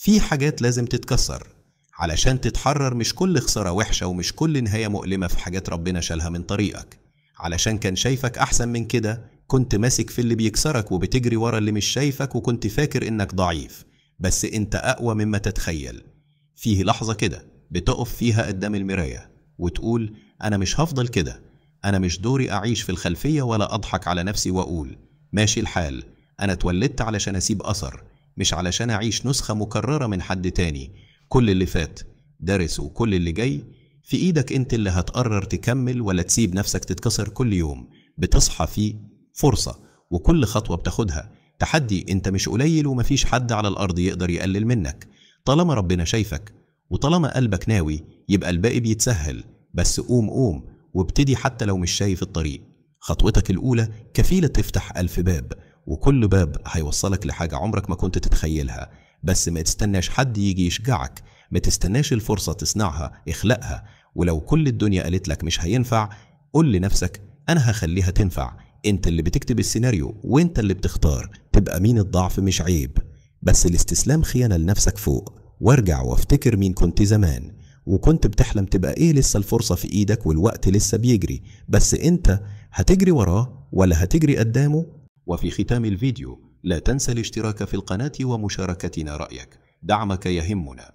في حاجات لازم تتكسر علشان تتحرر. مش كل خسارة وحشة ومش كل نهاية مؤلمة، في حاجات ربنا شالها من طريقك علشان كان شايفك أحسن من كده. كنت ماسك في اللي بيكسرك وبتجري ورا اللي مش شايفك، وكنت فاكر إنك ضعيف، بس أنت أقوى مما تتخيل. فيه لحظة كده بتقف فيها قدام المراية وتقول أنا مش هفضل كده، أنا مش دوري أعيش في الخلفية ولا أضحك على نفسي وأقول ماشي الحال. أنا اتولدت علشان أسيب أثر، مش علشان أعيش نسخة مكررة من حد تاني. كل اللي فات درس، وكل اللي جاي في إيدك، أنت اللي هتقرر تكمل ولا تسيب نفسك تتكسر. كل يوم بتصحى فيه فرصة، وكل خطوة بتاخدها تحدي. أنت مش قليل، ومفيش حد على الأرض يقدر يقلل منك. طالما ربنا شايفك وطالما قلبك ناوي، يبقى الباقي بيتسهل. بس قوم قوم وابتدي حتى لو مش شايف الطريق. خطوتك الأولى كفيلة تفتح 1000 باب، وكل باب هيوصلك لحاجة عمرك ما كنت تتخيلها. بس ما تستناش حد يجي يشجعك، ما تستناش الفرصة تصنعها، اخلقها. ولو كل الدنيا قالت لك مش هينفع، قول لنفسك أنا هخليها تنفع. أنت اللي بتكتب السيناريو وأنت اللي بتختار تبقى مين. الضعف مش عيب، بس الاستسلام خيانة لنفسك. فوق وارجع وافتكر مين كنت زمان وكنت بتحلم تبقى ايه. لسه الفرصة في ايدك والوقت لسه بيجري، بس انت هتجري وراه ولا هتجري قدامه؟ وفي ختام الفيديو لا تنسى الاشتراك في القناة ومشاركتنا رأيك، دعمك يهمنا.